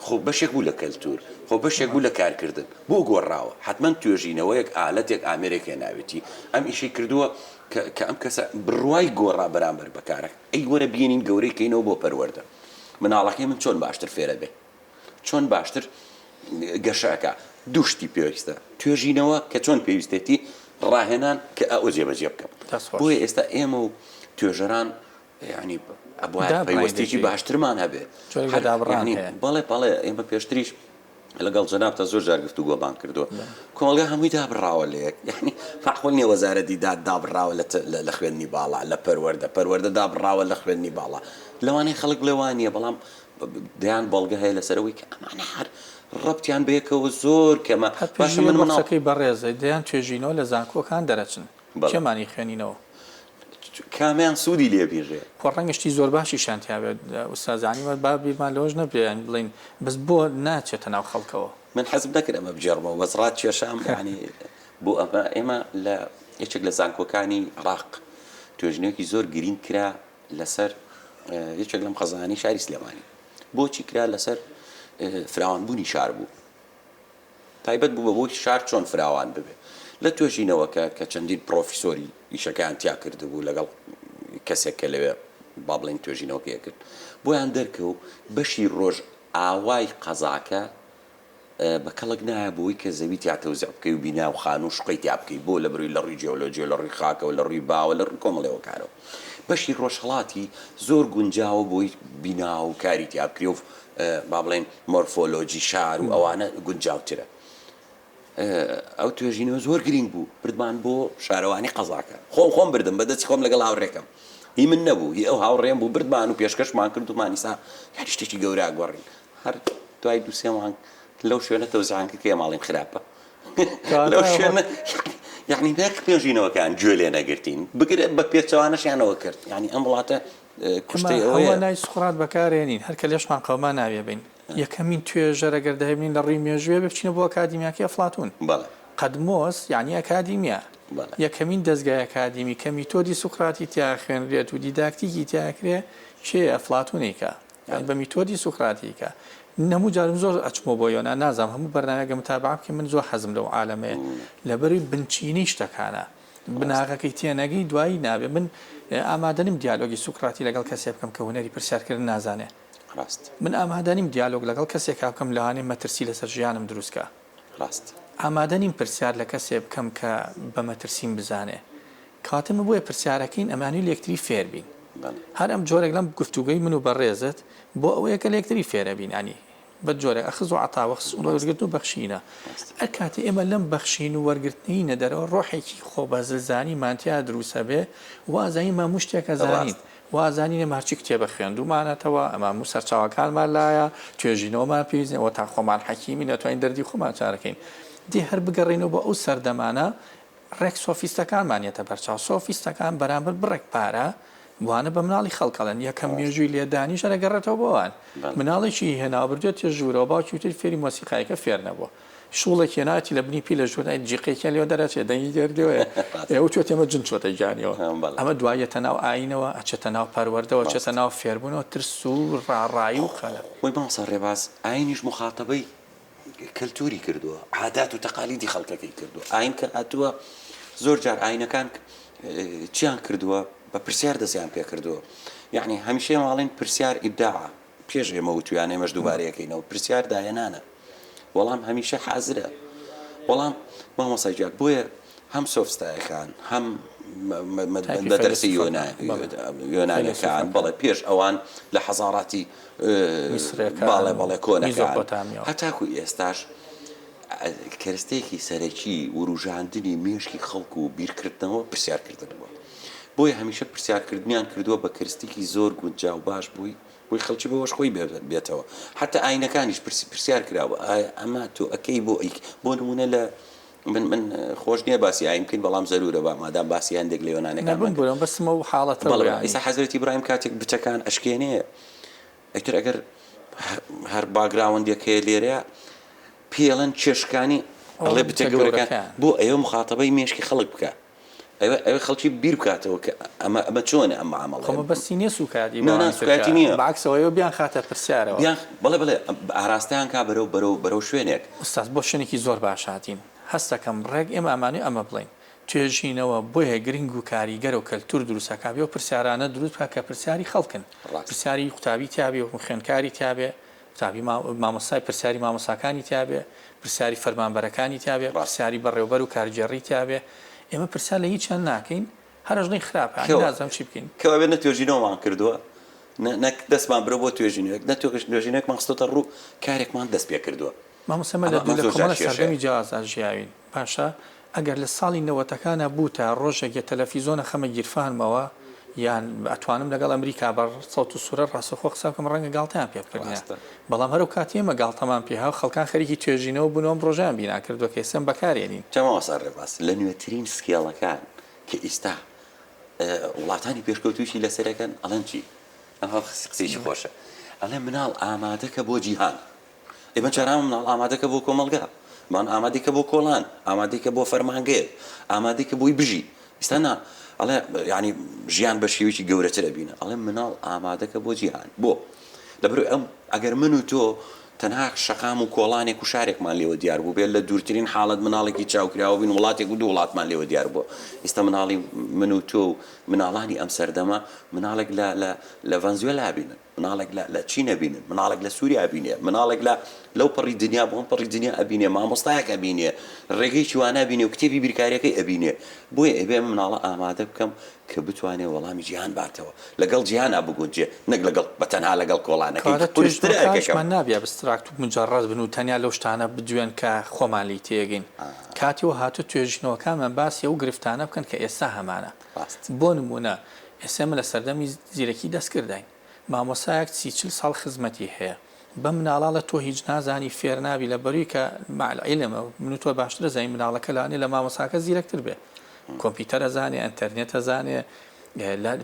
خۆ بەشێک بوو لە کەلتور خۆ بەشێک بوو لە کارکردن بۆ گۆڕاوە حەتمەن توێژینەوەیەک ئالەتێک ئامێرێک هێناوێتی ئەم ئیشەی کردووە کە کە ئەم کەسە بڕوای گۆڕا بەرامبەر بە کارەکە ئەی وەرە بێنین گەورەی کەینەوە بۆ پەروەردە مناڵەکەی من چۆن باشتر فێرە بێ چۆن باشتر گەشە ئەکا دوو شتی پێویستە توێژینەوە کە چۆن پێویستێتی ڕاهێنان کە ئەو جێبەجێ بکەم دەست خۆش. بۆیە ئێستا ئێمە و توێژەران یعنی ئەبوایە دابڕاین پەیوەستیی لێکی. باشترمان هەبێ جۆرێک لە هەر دابڕان یعنی هەیە. بەڵێ بەڵێ ئێمە پێشتریش لەگەڵ جەنابتا زۆر جار گفتوگۆمان کردووە کۆمەڵگا هەمووی دابڕاوە لە یەک یعنی مەعقول نییە وەزارەتی داد دابڕاوە لە لە خوێندنی باڵا لە پەروەردە پەروەردە دابڕاوە لە خوێندنی باڵا لەوانەیە خەڵک بڵێ وا نییە بەڵام دەیان بەڵگە هەیە لەسەر ئەوەی کە ئەمانە هەر ڕەبتیان بەیەکەوە زۆر کەمە هەر باشە پشتگیری من بۆ مناڵ قسەکەی بەڕێزت، دەیان توێژینەوە لە زانکۆکان دەرەچن، بەڵێ. کێمان ئیخوێنینەوە؟ کامیان سوودی لێ بینرێ؟ خۆ ڕەنگە شتی زۆر باشیشیان تیا بێت ئوستاز یانی با بیرمان لەوەش نەبرێ یانی بڵێین بەس بۆ ناچێتە ناو خەڵکەوە؟ من حەزم نەکرد ئەمە بگێڕمەوە بەس ڕات کێشام یانی بۆ ئەمە ئێمە لە یەکێک لە زانکۆکانی عێراق توێژینەوەیەکی زۆر گرینگ کرا لەسەر یەکێک لەم قەزایانەی شاری سلێمانی بۆچی کرا لەسەر فراوانبوونی شار بوو تایبەت بوو بە بۆی شار چۆن فراوان ببێ لە توێژینەوەکە کە چەندین پرۆفیسۆری ئیشەکەیان تیا کردبوو لەگەڵ کەسێک کە لەوێ با بڵێین توێژینەوەکەی کرد بۆیان دەرکەوت بەشی ڕۆژ ئاوای قەزاکە بە کەڵک نایە بۆی کە زەوی تیا تەوزیع بکەی و بینا و خانوو و شوقەی تیا بکەی بۆ لە بەروی لە ڕووی جیۆلۆجیەوە لە ڕووی خاکەوە لە ڕووی باوە لە ڕووی کۆمەڵێ هۆکارەوە بەشی ڕۆژهەڵاتی زۆر گونجاوە بۆی بینا و کاری تیا بکرێ و با بڵێین مۆرفۆلۆجی شار و ئەوانە گونجاوترە ئەو توێژینەوە زۆر گرینگ بوو بردمان بۆ شارەوانی قەزاکە خۆم خۆم بردم بە دەستی خۆم لەگەڵ هاوڕێکەم هی من نەبوو هی ئەو هاوڕێم بوو بردمان و پێشکەشمان کرد و مانیسا هەر شتێکی گەورە گۆڕین هەر دوای دوو سێ مانگ لەو شوێنە تەوزیعان کرد کە ئێمە ئەڵێین خراپە لەو شوێنە یعنی نەک توێژینەوەکان گوێ لێ نەگرتین بگرە بە پێچەوانەشیانەوە کرد یعنی ئەم وڵاتە کوشتەی ئەوەیە نای سوقرات بەکارێنین هەر کە لێشمان قەوما ناوێ بین یەکەمین توێژەرە گەر دەهێنین لە ڕووی مێژووێ بچینە بۆ ئەکادیمیاکەی ئەفلاتون بەڵێ قەدمۆس یعنی ئەکادیمیا بەڵێ یەکەمین دەزگای ئەکادیمی کە میتۆدی سوقراتی تیا خوێنرێت و دیداکتیکی تیا کرێ کێیە ئەفلاتونێکە یانی بە میتۆدی سوکراتی کە من هەموو جارم زۆر ئەچمەوە بۆ یۆنان نازانم هەموو بەرنامەیەک متابعە بکەین من زۆر حەزم لەو عالەمەیە لەبەروی بنچینەی شتەکانە بناغەکەی تێنەگەی دوایی نابێ من ئامادە نیم دیالۆگی سوکراتی لەگەڵ کەسێ بکەم کە هونەری پرسیارکردن نازانێ ڕاست من ئامادە نیم دیالۆگ لەگەڵ کەسێکا بکەم لەوانەیە مەترسی لەسەر ژیانم دروست کا ڕاست. ئامادە نیم پرسیار لە کەسێ بکەم کە بە مەترسیم بزانێ. کەواتە ئێمە بۆیە پرسیارەکەین ئەمانەوێ لە یەکتری فێر بین. بەڵێ. هەر ئەم جۆرێک لەم گفتوگۆی من و بەڕێزت بۆ ئەوەیە کە لە یەکتری فێرەبین. یانی بە جۆرێک ئەخز و عەتا وەخس وەرگرتن و بەخشینە. ڕاستە. ئەر کاتێ ئێمە لەم بەخشین و وەرگرتنەی نەدەرەوە ڕۆحێکی خۆبەزلزانیمان تیا دروست ئەبێ وازانین مە هەموو شتێک ئەزانین. ڕاستە. وازانین ئێمە هەرچی کتێبە خوێندوومانەتەوە، ئەمە هەموو سەرچاوەکانمان لایە، توێژینەوەمان پێویست نییە، ئەوەتا خۆمان حەکیمین ئەتوانین دەردی خۆمان چارەکەین. دێ هەر بگەڕێینەوە بۆ ئەو سەردەمانە، ڕێک سۆفیستەکانمان یەتە بەرچاو. سۆفیستەکان بەرامبەر بڕێک پارە وانە بە مناڵی خەڵک ئەڵێن. یەکەم مێژووی لێدانیش هەر ئەگەڕێتەوە بۆ ئەوان. مناڵێکی هێناوە بردوویەتیە ژوورەوە، باوکی وتویەتی فێری مۆسیقایەکە فێر نەبووە. شوڵێک هێناوێتی لە بنی پێی لە ژوور جیقێکیان لێوە دەرەچێ دەنگی گەردیەوەیە ئێ وتوێتی ئەمە جن چۆتە گیانیەوە ئەمە دوای یەتە ناو ئایینەوە ئەچێتە ناو پەروەردەوە ئەچێتە ناو فێربوونەوە ترس و ڕاڕایی و قەلەق. وەی مامۆستا ڕێباز ئایینیش موخاتەبەی کەلتوری کردووە عادات و تەقالیدی خەڵکەکەی کردووە ئایین کە هاتووە زۆر جار ئایینەکان چیان کردووە بە پرسیار دەستیان پێ کردووە یعنی هەمیشە ماڵین پرسیار ئیبداعە پێش ئێمە وتویانە ئێمەش دووبارەی ئەکەینەوە پرسیار داهێنانە وەڵام هەمیشە حازرە. بەڵام مامۆستا گیان بۆیە هەم سۆفستایەکان هەم تایپی مەدرەسەی فەیلەسوفەکان بەڵێ یۆنانەکان فەیلەسوفەکان بەڵێ پێش ئەوان لە حەزاڕاتی میسرەکان باڵێ و بەڵێ کۆنەکان میزۆپۆتامیاوە. هەتاکو ئێستاش کەرستەیەکی سەرەکی وروژاندنی مێشکی خەڵک و بیرکردنەوە پرسیارکردن بووە بۆیە هەمیشە پرسیارکردنیان کردووە بە کەرستێکی زۆر گونجاو باش بووی بۆی خەڵکی بەوەش خۆی بێتەوە حتا ئاینەکانیش پرسیار کراوە ئایا ئەمە تۆ ئەکەی بۆ ئەیک بۆ نمونە لە من من خۆش نییە باسی ئاین بکەین بەڵام زەرورە با مادام باسی هەندێک لە یۆنانەکان نە بمبورە مەبەستم ئەو حاڵەتە بوو بەڵێ یانی. ئیستا حەزرەتی ئیبراهیم کاتێک بتەکان ئەشکێنێ ئیتر ئەگەر هەر باگراوەندێک هەیە لێرەیە پێی ئەڵێن کێشکانی ئەڵێ بتە گەورەکان بۆ ئەوێ مخاتەبەی مێشکی خەڵک بکە ئەوێ ئەوێ خەڵکی بیر بکاتەوە کە ئەمە ئەمە چۆنە ئەم معامەڵەیە. خۆ مەبەستی نیە سوکایەتی بە نا نا ئەوانی تر سوکایەتی بکا نیە. بە عەکسەوە ئەوێ بیانخاتە پرسیارەوە. بیان بەڵێ بەڵێ ئاراستەیان کا بەرەو بەرەو بەرەو شوێنێک. ئوستاز بۆ شوێنێکی زۆر باش هاتین. هەستەکەم ڕێک ئێمە ئەمانەوێ ئەمە بڵێین. توێژینەوە بۆیە گرنگ و کاریگەرە و کەلتور دروست ئەکا بێ ئەو پرسیارانە دروست بکا کە پرسیاری خەڵکن. ڕاستە. پرسیاری قوتابی تیا بێ و خوێندکاری تیا بێ، قوتابی مامۆستای پرسیاری مامۆستاکانی تیابێ، پرسیاری فەرمانبەرەکانی تیابێ، ڕاستە. پرسیاری بەڕێوبەر و کارگێڕی تیابێ، ئێمە پرسیار لە هیچیان ناکەین، هەر ئەژڵێین خراپە، یانی کەوا نازانم چی بکەین. کەوابێ نە توێژینەوەمان کردووە، نە نە دەستمان برۆ بۆ توێژینەوەیەک، نە توێژینەوەیەکمان خستۆتە ڕوو، کارێکمان دەست پێ کردووە. مامۆستا ئێمە ئەمە لە ئەمە لە زۆر جار کۆمەڵێ کێشەیە. سەردەمی جیاوازدا ژیاوین، باشە ئەگەر لە ساڵی نەوەتەکانا بووتە ڕۆژێک یە تەلەفیزۆن ئەخەمە گیرفانمەوە یان ئەتوانم لەگەڵ ئەمریکا بە سەوت و سورەت ڕاستەوخۆ قسە بکەم ڕەنگە گاڵتەیان پێ بکردایە ڕاستە. بەڵام هەر ئەو کاتی ئێمە گاڵتەمان پێ ها خەڵکان خەریکی توێژینەوە بوون و ئەم ڕۆژەیان بینا کردووە کە ئێستا بەکارێنین. جا مامۆستا ڕێباز لە نوێترین سکێڵەکان کە ئیستا وڵاتانی پێشکەوتوویشی لەسەر ئەکەن ئەڵێن چی؟ ئەمە قسەیەکی خۆشە ئەڵێ مناڵ ئامادەکە بۆ جیهان. ئێمە جاران مناڵ ئامادەکە بۆ کۆمەڵگا، بەڵام ئامادەی کە بۆ کۆڵان، ئامادەی کە بۆ فەرمانگەیەک، ئامادەی کە بۆی بژی. ئیستا نا، ئەڵێ یانی ژیان بە شێوەیەکی گەورەتر ئەبینە. ئەڵێ مناڵ ئامادەکە بۆ جیهان. بۆ؟ لەبەرئەوەی ئەم ئەگەر من و تۆ تەنها شەقام و کۆڵانێک و شارێکمان لێوە دیار بووبێ، لە دوورترین حاڵەت مناڵێکی چاوکراوە بین، وڵاتێک و دوو وڵاتمان لێوە دیار بووە. ئیستا مناڵی من و تۆ و مناڵانی ئەم سەردەمە مناڵێک لە لە لە ڤەنزوێلا ئەبینن. مناڵێک لە لە چین ئەبینن، مناڵێک لە سووریا ئەبینێ، مناڵێک لە لەو پەڕی دنیا بۆ ئەم پەڕی دنیا ئەبینێ، مامۆستایەک ئەبینێ، ڕێگەیەکی وانە ئەبینێ و کتێبی بیرکارییەکەی ئەبینێ. بۆیە ئەبێ ئەم مناڵە ئامادە بکەم کە بتوانێ وەڵامی جیهان باتەوە، لەگەڵ جیهانا بگونجێ، نەک لەگەڵ بە تەنها لەگەڵ کۆڵانەکەی کەواتە کە قورسترە ئەرکەکەم. توێژینەوەکانیشمان نابێ abstract و مجەڕەد بن و تەنیا لەو شتانە بدوێن کە خۆمان لێی تێگەین. کاتی ئەوە هاتووە توێژینەوەکانمان باسی ئەو گرفتانە بکەن کە ئێستا هەمانە. ڕاست. بۆ نموونە ئێستا ئێمە لە سەردەمی زیرەکی دەستکرداین. مامۆستایەک سی چل ساڵ خزمەتی هەیە بەم مناڵە ئەڵێ تۆ هیچ نازانی فێر نابی لە بەروی کە مع العلم من و تۆ باشتر ئەزانین مناڵەکە لەوانەیە لە مامۆستاکە زیرەکتر بێ کۆمپیوتەر ئەزانێ ئەنتەرنێت ئەزانێ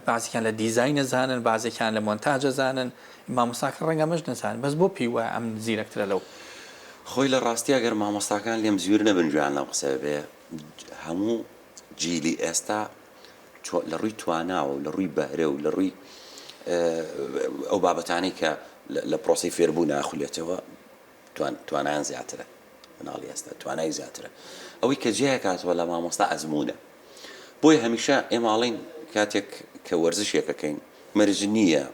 بازێکیان لە دیزاین ئەزانن بازێکیان لە مۆنتاج ئەزانن مامۆستاکە ڕەنگە ئەمەش نەزانێ بەس بۆ پێی وایە ئەم زیرەکترە لەو. خۆی لە ڕاستیا گەر مامۆستاکان لێم زویر نەبن گوێیان لەم قسەیە بێ هەموو جیلی ئێستا لە ڕووی تواناوە و لە ڕووی بەهرە و لە ڕووی ئەو بابەتانەی کە لە پرۆسەی فێربوون ئاخولێتەوە توانایان زیاترە مناڵی ئێستا توانای زیاترە ئەوەی کە جیاکاتەوە لە مامۆستا ئەزمونە بۆیە هەمیشە ئێماڵین کاتێک کە وەرزشێکەکەین مەرج نییە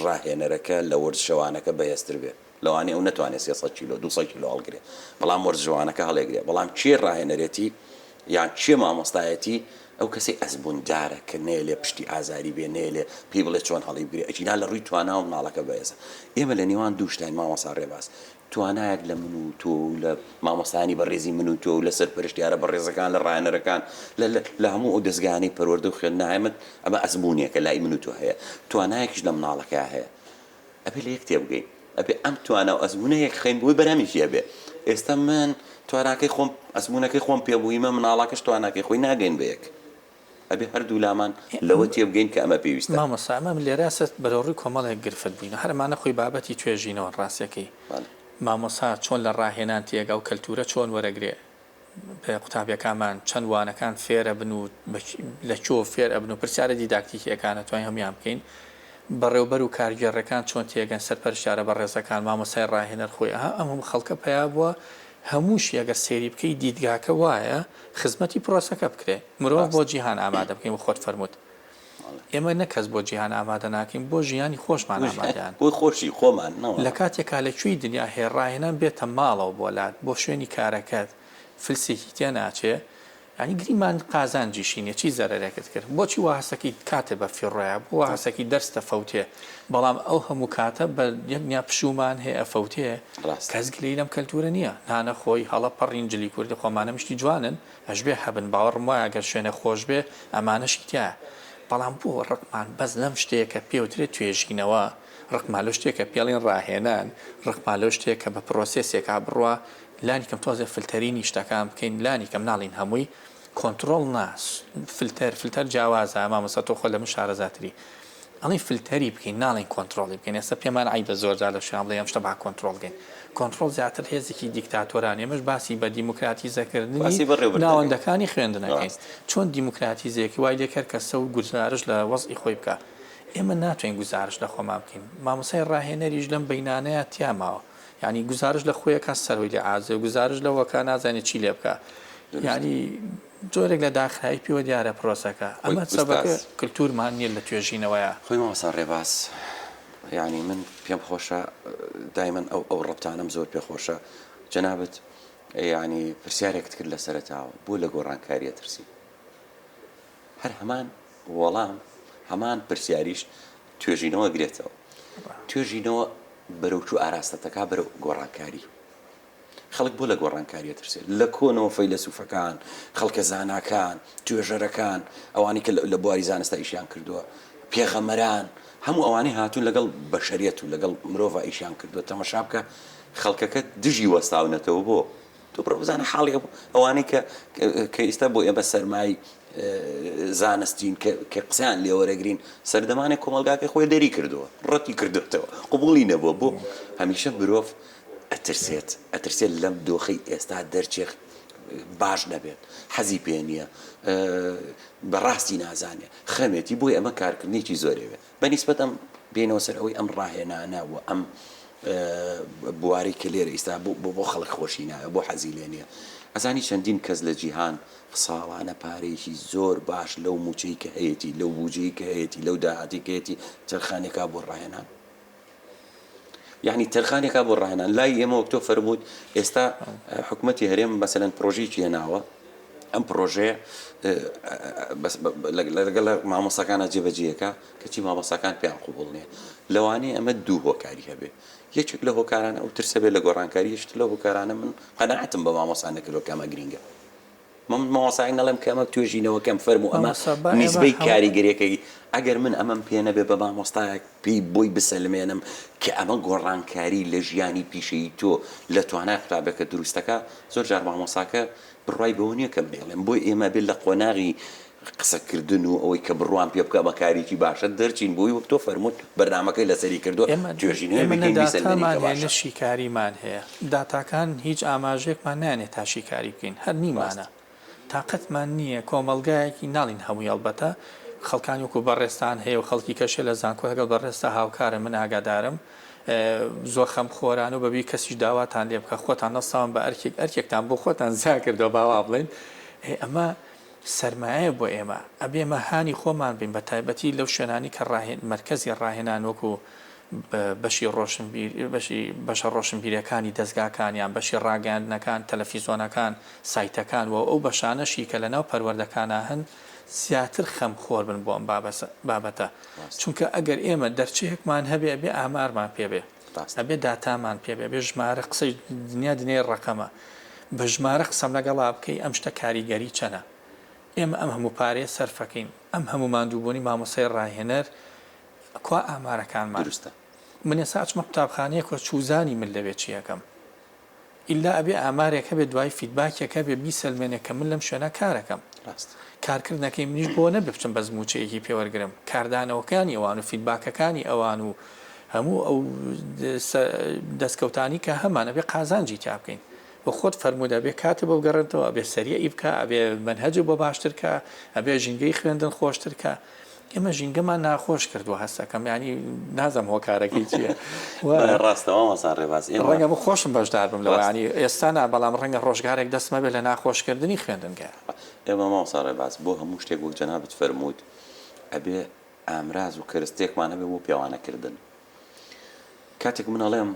ڕاهێنەرەکە لە وەرزشەوانەکە بەهێزتر بێ لەوانەیە ئەو نەتوانێت 300 کیلۆ 200 کیلۆ هەڵگرێ بەڵام وەرزشەوانەکە هەڵێگرێ بەڵام کێ ڕاهێنەرێتی یان کێ مامۆستایەتی ئەو کەسەی ئەزموندارە کە نەیەلێ پشتی ئازاری بێ نەیەلێ پێی بڵێ چۆن هەڵی بگرێ ئەگینا لە ڕووی تواناوە مناڵەکە بەهێزە ئێمە لە نێوان دوو شتاین مامۆستا ڕێباز توانایەک لە من و تۆ و لە مامۆستایانی بەڕێزی من و تۆ و لە سەرپەرشتیارە بەڕێزەکان لە ڕاهێنەرەکان لە لە هەموو ئەو دەزگایانەی پەروەردە و خوێندنە هەیە ئەمە ئەزموونێکە لای من و تۆ هەیە توانایەکیش لە مناڵەکە هەیە ئەبێ لە یەک تێبگەین ئەبێ ئەم توانا و ئەزموونە یەک خەین بۆی بەرهەمێکی هەبێ ئێستا من تواناکەی خۆم ئەزموونەکەی خۆم پێ بوویمە مناڵەکەش تواناکەی خۆی ناگەین بە یەک ئەبێ هەردوو لامان لەوە تێبگەین کە ئەمە پێویستە. مامۆستا ئەمە لێرە سەر بەرەو ڕووی کۆمەڵێک گرفت بووینەوە هەر ئەمانە خۆی بابەتی توێژینەوەن ڕاستیەکەی مامۆستا چۆن لە ڕاهێنان تێگا و کەلتورە چۆن وەرەگرێ قوتابیەکانمان چەند وانەکان فێرەبن و لە کوێوە فێر ئەبن و پرسیارە دیداکتیکیەکان ئەتوانین هەموویان بکەین بەڕێوبەر و کارگێڕەکان چۆن تێگەن سەرپەرشتیارە بەڕێزەکان مامۆستای ڕاهێنەر خۆی ئەها ئەم هەموو خەڵکە پەیا بووە هەمووشی ئەگەر سەیری بکەی دیدگاکە وایە خزمەتی پرۆسەکە بکرێ مرۆڤ بۆ جیهان ئامادە بکەین و خۆت فەرمووت ئێمە نەک کەس بۆ جیهان ئامادە ناکەین بۆ ژیانی خۆشمان ئامادەیان. بۆ خۆشی خۆمان نەوەڵا. لە کاتێکا لە کوێی دنیا هەیە ڕاهێنان بێتە ماڵەوە بۆ لات بۆ شوێنی کارەکەت. فلسێکی تێ ناچێ یانی گریمان قازانجیشی نیە چی زەرەرێکت کرد بۆچی وا هەستەکەی کاتێ بە فیڕۆیە بۆ وا هەستەکەی دەرست ئەفەوتێ بەڵام ئەو هەموو کاتە بە یەک نیا پشوومان هەیە ئەفەوتێ ڕاستە. کەس گلەیی لەم کەلتورە نیە نانە خۆی هەڵە پەڕین جلی کوردی خۆمانە مشتی جوانن ئەشبێ هەبن باوەڕم وایە گەر شوێنێ خۆش بێ ئەمانەشی تیایە بەڵام بۆ ڕقمان بەس لەم شتەیە کە پێوترێ توێژینەوە ڕقمان لەو شتەیە کە پێڵێن ڕاهێنان ڕقمان لەو شتەیە کە بە پرۆسێسێکا بڕوا لانی کەم تۆزێ فلتەرینی شتەکان بکەین لانی کەم ناڵین هەمووی کۆنتڕۆڵ نا فلتەر فلتەر جیاوازە مامۆستا تۆ خۆت لە من شارەزاتری ئەڵێن فلتەری بکەین ناڵێن کۆنتڕۆڵی بکەین ئێستا پێمان عەیبە زۆر جار لە شوێن بڵێ ئەم شتە با کۆنتڕۆڵ کەین کۆنتڕۆڵ زیاتر هێزێکی دیکتاتۆران ئێمەش باسی بە دیموکراتیزەکردنی باسی بەڕێوەبردنەکەین ناوەندەکانی خوێندنەکەین ڕاست. چۆن دیموکراتیزەیەکی وای لێکەر کەسە و گوزارش لە وەزعی خۆی بکا ئێمە ناتوانین گوزارش لە خۆمان بکەین مامۆستای ڕاهێنەریش لەم بەینانەیا تیا ماوە یانی گوزارش لە خۆی ئەکا سەرۆی لێ عازێ گوزارش لەوە کا نازانێ چی لێ بکا یانی جۆرێک لە داخراوی پێوە دیارە پرۆسەکە ئەمە سەبەکە کلتورمان نییە لە توێژینەوەیە. خۆی مامۆستا ڕێباز یانی من پێم خۆشە دایمەن ئەو ئەو ڕەبتانەم زۆر پێ خۆشە جەنابت یانی پرسیارێکت کرد لە سەرەتاوە بۆ لە گۆڕانکاریە ترسی هەر هەمان وەڵام هەمان پرسیاریش توێژینەوە گرێتەوە توێژینەوە بەرەو کوێ ئاراستەتەکا بەرەو گۆڕانکاری. خەڵک بۆ لە گۆڕانکاری ئەترسێت؟ لە کۆنەوە فەیلەسوفەکان، خەڵکە زاناکان، توێژەرەکان، ئەوانەی کە لە بواری زانستا ئیشیان کردووە، پێغەمبەران، هەموو ئەوانەی هاتوون لەگەڵ بەشەریەت و لەگەڵ مرۆڤا ئیشیان کردووە، تەمەشا بکە خەڵکەکە دژی وەستاونەتەوە بۆ؟ تۆ بڕۆ بزانە حاڵی ئەوانەی کە کە ئیستا بۆ ئێمە سەرمای زانستین کە کە قسەیان لێ وەرەگرین سەردەمانێک کۆمەڵگاکەی خۆی دەری کردووە ڕەتی کردوێتەوە قبوڵی نەبووە بۆ هەمیشە مرۆڤ ئەترسێت ئەترسێت لەم دۆخەی ئێستا دەرچێت باش نەبێت حەزی پێ نییە بەڕاستی نازانێ خەمێتی بۆی ئەمە کارکردنێکی زۆرێوێ بە نیسبەت ئەم بێینەوە سەر ئەوەی ئەم ڕاهێنانە و ئەم بوارەی کە لێرە ئیستا بۆ بۆ خەڵک خۆشی ناوێ بۆ حەزی لێ نییە ئەزانی چەندین کەس لە جیهان ساڵانە پارەیەکی زۆر باش لەو موچەی کە هەیەتی لەو بوجەی کە هەیەتی لەو داهاتی کە هەیەتی تەرخانێکا بۆ ڕاهێنان یعنی تەرخانێکا بۆ ڕاهێنان لای ئێمە وەک تۆ فەرمووت ئێستا حکوومەتی هەرێم مەسەلەن پرۆژەیەکی هێناوە ئەم پرۆژەیە لەگەڵ مامۆستاکانە جێبەجێیەکە کەچی مامۆستاکان پێیان قوبوڵ نییە لەوانەیە ئەمە دوو هۆکاری هەبێ یەکێک لە هۆکارانە ئەو ترسە بێت لە گۆڕانکاری یەکێک لەو هۆکارانە من قەناعەتم بە مامۆستا نەکردووە کە ئەمە گرینگە من مامۆستایەک نەڵێم کە ئەمە توێژینەوەکەم فەرموو ئەمە مامۆستا با ئێمە نیسبەی هەموو کاریگەریەکەی ئەگەر من ئەمەم پێ نەبێ بە مامۆستایەک پێی بۆی بسەلمێنم کە ئەمە گۆڕانکاری لە ژیانی پیشەیی تۆ لە توانای قوتابەکە دروستەکا زۆر جار مامۆستاکە بڕوای بەوە نیە کە من ئەیڵێم بۆیە ئێمە ئەبێ لە قۆناغی قسەکردن و ئەوەی کە بڕوام پێ بکا بە کارێکی باشە دەرچین بۆی وەک تۆ فەرمووت بەرنامەکەی لەسەری کردووە ئێمە توێژینەوەی ئێمە نە بکەین بیسەلمێنین داتامان کە هەیە نە باشە. شیکاریمان هەیە داتاکان هیچ ئاماژەیەکمان نایەنێ تا شیکاری بکەین هەر ڕاستە. نیمانە تاقەتمان نییە کۆمەڵگایەکی ناڵین هەمووی ئەڵبەتە خەڵکانی وەکو بەڕێزتان هەیە و خەڵکی کەش هەیە لە زانکۆ لەگەڵ بەڕێزتا هاوکارن من ئاگادارم زۆر خەمخۆرانە و بەبی کەسیش داواتان لێ بکا خۆتان هەستاون بە ئەرکێک ئەرکێکتان بۆ خۆتان زیا کردووە با وا بڵێین ئەمە سەرمایەیە بۆ ئێمە ئەبێ ئێمە هانی خۆمان بین بە تایبەتی لەو شوێنانی کە ڕاهێن مەرکەزی ڕاهێنان وەکو بەشی ڕۆشنبیر بەشی بەشە ڕۆشنبیرەکانی دەزگاکان یان بەشی ڕاگەیاندنەکان تەلەفیزۆنەکان سایتەکان و ئەو بەشانەشی کە لەناو پەروەردەکانا هەن زیاتر خەمخۆر بن بۆ ئەم بابەتە ڕاستە. چونکە ئەگەر ئێمە دەرچەیەکمان هەبێ ئەبێ ئامارمان پێ بێ ڕاستە. ئەبێ داتامان پێ بێ ئەبێ ژمارە قسەی دنیا دنیای ڕەقەمە بە ژمارە قسەم لەگەڵا بکەی ئەم شتە کاریگەری چەنە ئێمە ئەم هەموو پارەیە سەرفەکەین ئەم هەموو ماندووبوونی مامۆستای ڕاهێنەر کوا ئامارەکانمان دروستە. من ئێستا ئەچمە قوتابخانەیەکەوە چوزانی من لەوێ چی ئەکەم ئیلا ئەبێ ئامارێک هەبێ دوای فیدباکێک هەبێ بیسەلمێنێ کە من لەم شوێنە کارەکەم ڕاستە. کارکردنەکەی منیش بۆ نەبێ بچم بەس مووچەیەکی پێ وەرگرم کاردانەوەکانی ئەوان و فیدباکەکانی ئەوان و هەموو ئەو دەستکەوتانی کە هەمان ئەبێ قازانجی تیا بکەین و خۆت فەرمووت ئەبێ کاتێ بۆ بگەڕێنتەوە ئەبێ سەریعی بکا ئەبێ مەنهەجی بۆ باشتر کا ئەبێ ژینگەی خوێندن خۆشتر کا ئێمە ژینگەمان ناخۆش کردووە هەستەکەم یانی نازانم هۆکارەکەی چییە و بەڵێ ڕاستە مامۆستا ڕێباز ئێمە ڕەنگە من خۆشم بەشدار بم لەوە ڕاستە یانی ئێستا نا بەڵام ڕەنگە ڕۆژگارێک دەستم هەبێت لە ناخۆشکردنی خوێندنگە. ئێمە مامۆستا ڕێباز بۆ هەموو شتێک وەک جەنابت فەرمووت ئەبێ ئامراز و کەرستێکمان هەبێ بۆ پێوانەکردن کاتێک من ئەڵێم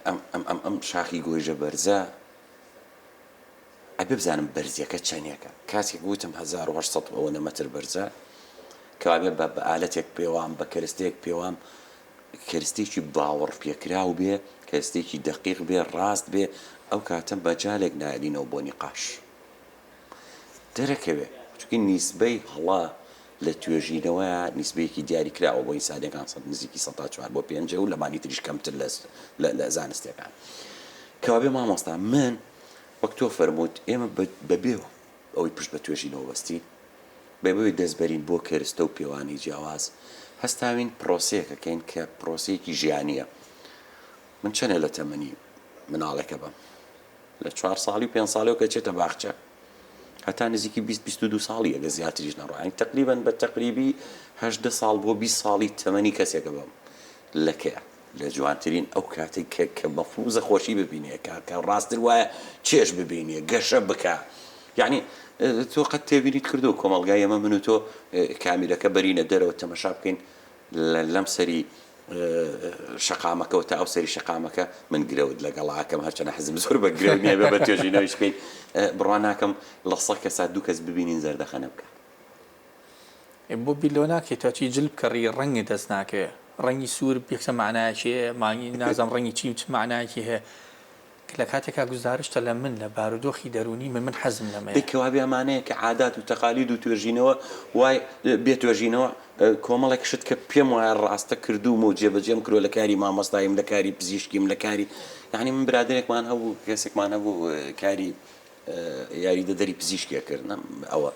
ئەم ئەم ئەم ئەم شاخی گۆیژە بەرزە. ئەبێ بزانم بەرزیەکە چەنێکە کاتێک وتم 1800 و ئەوەنە مەتر بەرزە کەوابێ بە بە ئالەتێک پێوام بە کەرستەیەک پێوام کەرستێکی باوەڕپێکراو بێ کەرستێکی دەقیق بێ ڕاست بێ ئەو کاتە مەجالێک نایەلینەوە بۆ نیقاش دەرەکەوێ چونکی نیسبەی هەڵە لە توێژینەوەیا نیسبەیەکی دیاری کراوە بۆ ئینسانیەکان سەد نزیکی سەتا چوار بۆ پێنجە و لەمانی تریش کەمتر لە لە زانستیەکان کەوابێ مامۆستا من وەک تۆ فەرمووت ئێمە بەبێ ئەوەی پشت بە توێژینەوە بەستین بەبێ دەست بەرین بۆ کەرستە و پێوانەی جیاواز هەستاوین پرۆسەیەک ئەکەین کە پرۆسەیەکی ژیانیە من چەنێ لە تەمەنی مناڵێکە بەم لە چوار ساڵی و پێنج ساڵیەوە کە چێتە باخچە هەتا نزیکی 20 22 ساڵی ئەگە زیاتریش نەڕۆ یانی تەقریبەن بە تەقریبی 18 ساڵ بۆ 20 ساڵی تەمەنی کەسێکە بەم لەکەیە لە جوانترین ئەو کاتەی کە کە مەفروزە خۆشی ببینێ کە کە ڕاستتر وایە چێژ ببینێ گەشە بکا یعنی تۆ قەت تێبینیت کردو کۆمەڵگای ئێمە من و تۆ کامیرەکە بەرینە دەرەوە تەمەشا بکەین لەم سەری شەقامەکەوە تا ئەو سەری شەقامەکە من گرەوت لەگەڵا ئەکەم هەرچەنە حەزم زۆر بە گرەو نییە بێ بە توێژینەوەیش بکەین بڕوا ناکەم لە سە کەسا دوو کەس ببینین زەردەخەنە بکە. ئێ بۆ بیر لەوە ناکەیتەوە چی جل بکڕی ڕەنگت دەست ناکەوێ ڕەنگی سوور یەکسەر مەعنایەکی هەیە مانگی نازانم ڕەنگی چی و چ مەعنایەکی هەیە لە کاتێکا گوزارشتە لە من لە بارودۆخی دەروونی من من حەزم لەمەیە. دەی کەوابێ ئەمانەیە کە عادات و تەقالید و توێژینەوە وای بێ توێژینەوە کۆمەڵێک شت کە پێم وایە ڕاستە کردوومە و جێبەجێم کردووە لە کاری مامۆستاییم لە کاری پزیشکیم لە کاری یانی من برادەرێکمان هەبوو کەسێکمان هەبوو کاری یاریدەدەری پزیشکی ئەکرد ئەوە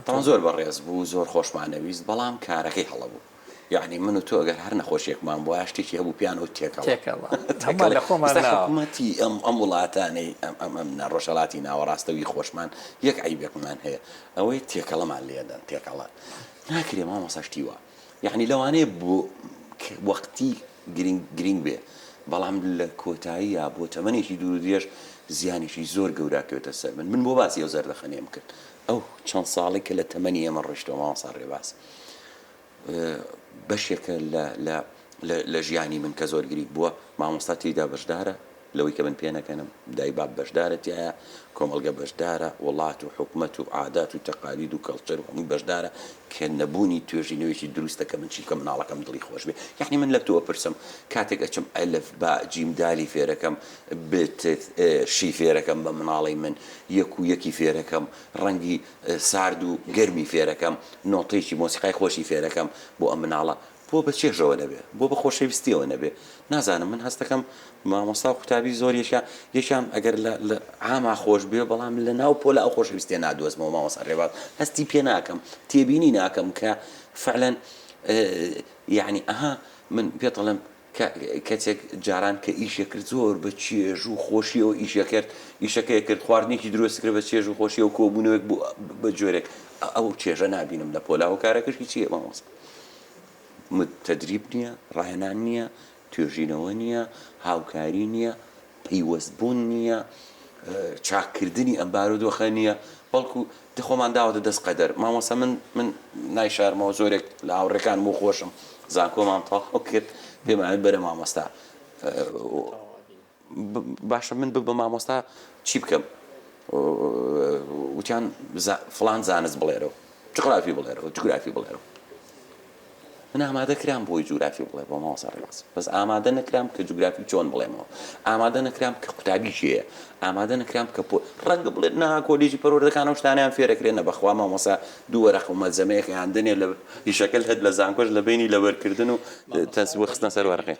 تەبعەن زۆر بەڕێز بوو زۆر خۆشمانەویست بەڵام کارەکەی هەڵە بوو یەعنی من و تۆ ئەگەر هەر نەخۆشیەکمان بوایە شتێکی هەبوو پێیان وت تێکەڵە تێکەڵە هەموومان لە خۆمان ئێستا ناوە. حکومەتی ئەم ئەم وڵاتانەی ئەم ئەم ئەم نا ڕۆژهەڵاتی ناوەڕاستە وی خۆشمان یەک عەیبێکمان هەیە ئەوەی تێکەڵەمان لێدەن تێکەڵە ناکرێ مامۆستا شتی وا یەعنی لەوانەیە بۆ وەقتی گرینگ گرینگ بێ بەڵام لە کۆتاییا بۆ تەمەنێکی دوور و درێژ زیانێکی زۆر گەورە ئەکەوێتە سەر من من بۆ باسی ئەو زەردەخەنەیەم کرد ئەو چەند ساڵەی کە لە تەمەنی ئێمە ڕۆیشتەوە مامۆستا ڕێباز بەشێکە لە لە لە ژیانی من کە زۆر گرینگ بووە مامۆستا تێیدا بەشدارە لەوەی کە من پێنەکەنم دایباب بەشدارە تیایا کۆمەڵگە بەشدارە وڵات و حکومەت و عادات و تەقالید و کەڵچەر و هەمووی بەشدارە کە نەبوونی توێژینەوەیەکی دروستە کە من چی بکەم مناڵەکەم دڵی خۆش بێ یەعنی من لە تۆ ئەپرسم کاتێک ئەچم ئەلف با جیم دالی فێرەکەم ب ت شی فێرەکەم بە مناڵی من یەک و یەکی فێرەکەم ڕەنگی سارد و گەرمی فێرەکەم، نۆتەیەکی مۆسیقای خۆشی فێرەکەم بۆ ئەم مناڵە، بۆ بە چێژەوە نەبێ، بۆ بە خۆشەویستیەوە نەبێ، نازانم من هەستەکەم مامۆستا و قوتابی زۆر یەکیان یەکیان ئەگەر لە لە عاما خۆش بێ بەڵام لە ناو پۆلە ئەو خۆشەویستیە نادۆزمەوە مامۆستا ڕێباز هەستی پێ ناکەم تێبینی ناکەم کە فعلەن یەعنی ئەها من پێت ئەڵێم کە کەسێک جاران کە ئیشێ کرد زۆر بە چێژ و خۆشیەوە ئیشێ کرد ئیشەکەی کرد خواردنێکی دروست کرد بە چێژ و خۆشیەوە کۆبوونەوەک بوو بە جۆرێک ئەو چێژە نابینم لە پۆلا هۆکارەکەشی چییە مامۆستا تدریب نییە ڕاهێنان نییە توێژینەوە نییە هاوکاری نییە پەیوەست بوون نییە، چاککردنی ئەم بارودۆخە نییە، بەڵکو خۆمان داوەتە دەست قەدەر. مامۆستا من من نایشارمەوە زۆرێک لە هاوڕێکانم و خۆشم زانکۆمان تەواو کرد پێمان وت بەرە مامۆستا باشە من ببم مامۆستا چی بکەم؟ وتیان فڵان زانست بڵێرەوە جوگرافی بڵێرەوە جوگرافی بڵێرەوە من ئامادە کرام بۆی جوگرافی بڵێمەوە مامۆستا ڕێباز بەس ئامادە نەکرام کە جوگرافی چۆن بڵێمەوە ئامادە نەکرام کە قوتابی کێیە ئامادە نەکرام کە پۆ ڕەنگە بڵێت نا کۆلیژی پەروەردەکان ئەو شتانەیان فێرەکرێن نە بەخوا مامۆستا دوو وەرەقە و مەلزەمەیەکیان دەنێ لە ئیشەکە لە زانکۆش لە بەینی لەبەرکردن و تەسبوو خستنە سەر وەرەقەی.